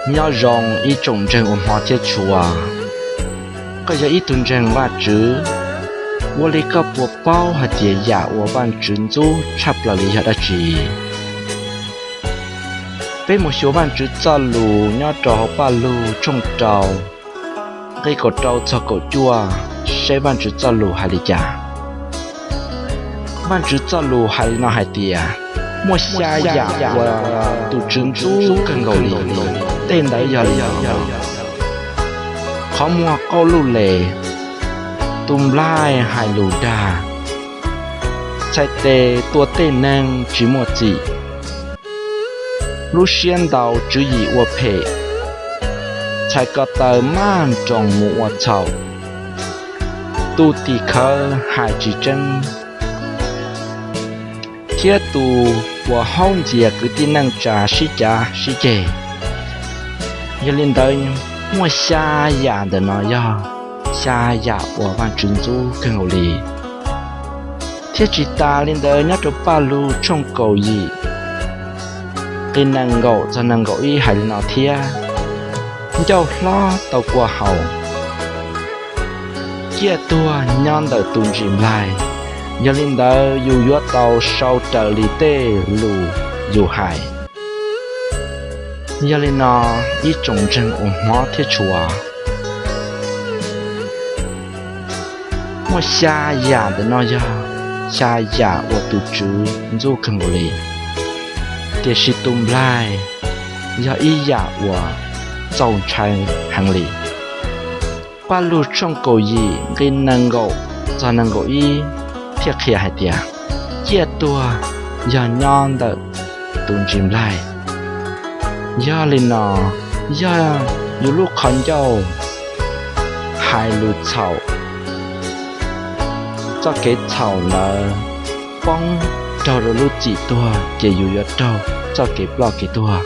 Nyob zoo ib tsoom ntseeg uas hmov thiab tshua, koj yog ib tug ntseeg Vajtswv, ua li koj puas paub hais tias yam uas Vajtswv ntxub tshaj plaws li yog dab tsi? Peb mus xyuas Vajtswv txoj lus nyob rau hauv Paj Lug tshooj rau, nqe kaum rau txog kaum cuaj, seb Vajtswv txoj lus hais li cas. Vajtswv txoj lus hais li no hais tias, muaj xya yam uas tus Tswv ntxub kawg nkaus li, tej ntawd yog li no: qhov muag qauj luj les, tus nplaig hais lus dag, txhais tes tua tej neeg tsis muaj txim, lub siab ntau tswv yim ua phem, txhais ko taw maj nroos mus ua txhaum, tus tim khawv hais tsis tseeb, thiab tus uas haub ntxias kwv tij neej tsa sib cav sib ceg. Yog li ntawd, muaj xya yam ntawm no yog xya yam uas Vajtswv ntxub kawg nkaus li. Thiab tsis tas li ntawd, nyob rau Paj Lug tshooj kaum yim, nqe nees nkaum txog nees nkaum ib hais li no thiab: Ncauj hlob tau kua haus, ciaj tuag nyob ntawm tus ntsis nplaig. Yog li ntawd, yus yuav tau sau raws li tej lus yus hais. Yog li no, ib tsoom ntseeg uas hmov thiab tshua, muaj xya yam ntawm no yog xya yam uas tus Tswv ntxub kawg nkaus li, tiam sis tus nplaig yog ib yam uas txaus ntshai heev li. Paj Lug tshooj kaum yim nqe nees nkaum txog nees nkaum ib thiaj qhia hais tias, ciaj tuag yog nyob ntawm tus ntsis nplaig. Yog li no, yog yus lub qhov ncauj hais lus txhaum, txoj kev txhaum ntawd poob raug rau lub txim tuag ces yus yuav raug txoj kev ploj kev tuag.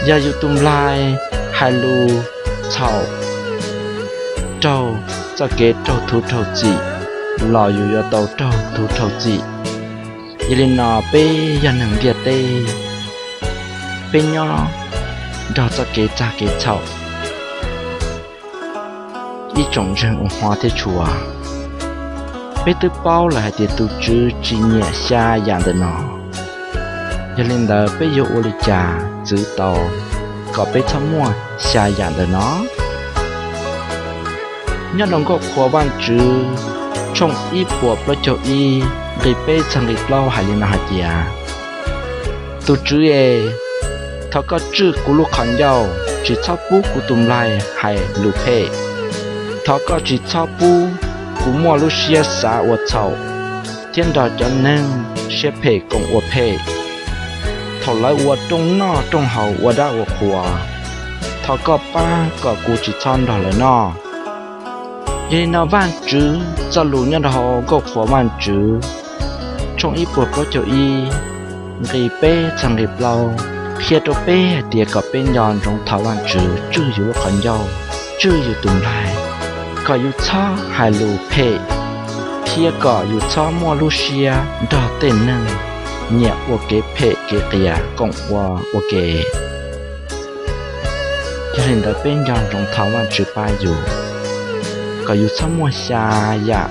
Yog yus tus nplaig hais lus txhaum, raug txoj kev raug thuv raug txim los yus yuav tau raug thuv raug txim. Yog li no peb yog neeg ntiaj teb, peb nyob nrog txoj kev txag kev txhaum. Ib tsoom ntseeg uas hmov thiab tshua, peb twb paub lawm hais tias tus Tswv tsis nyiam xya yam ntawm no. Yog li ntawd peb yuav ua li cas txwv tau kom peb txhob muaj xya yam ntawm no? Nyob rau Nkauj Qhuas Vajtswv tshooj ib puas plaub caug ib nqe peb txog nqe plaub hais li no hais tias, tus Tswv es, thov koj tswj kuv lub qhov ncauj, tsis txhob pub kuv tus nplaig hais lus phem. Thov koj tsis txhob pub kuv muaj lub siab xav ua txhaum thiab nrog cov neeg siab phem koom ua phem. Thaum lawv ua rooj noj rooj haus ua dab ua qhuas, thov koj pab kom kuv tsis txhob nrog lawv noj. Yog li no Vajtswv txoj lus nyob rau hauv Nkauj Qhuas Vajtswv tshooj ib puas plaub caug ib nqe peb txog nqe plaub qhia rau peb hais tias kom peb nco ntsoov thov Vajtswv tswj yus lub qhov ncauj, tswj yus tus nplaig, kom yus txhob hais lus phem, thiab kom yus txhob muaj lub siab nrog tej neeg nyiam ua kev phem kev qias koom ua ua ke. Yog li ntawd peb nco ntsoov thov Vajtswv pab yus, kom yus txhob muaj xya yam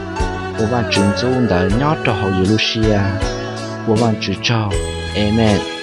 uas Vajtswv ntxub ntawd nyob rau hauv yus lub siab. Ua Vajtswv tsaug. Amees.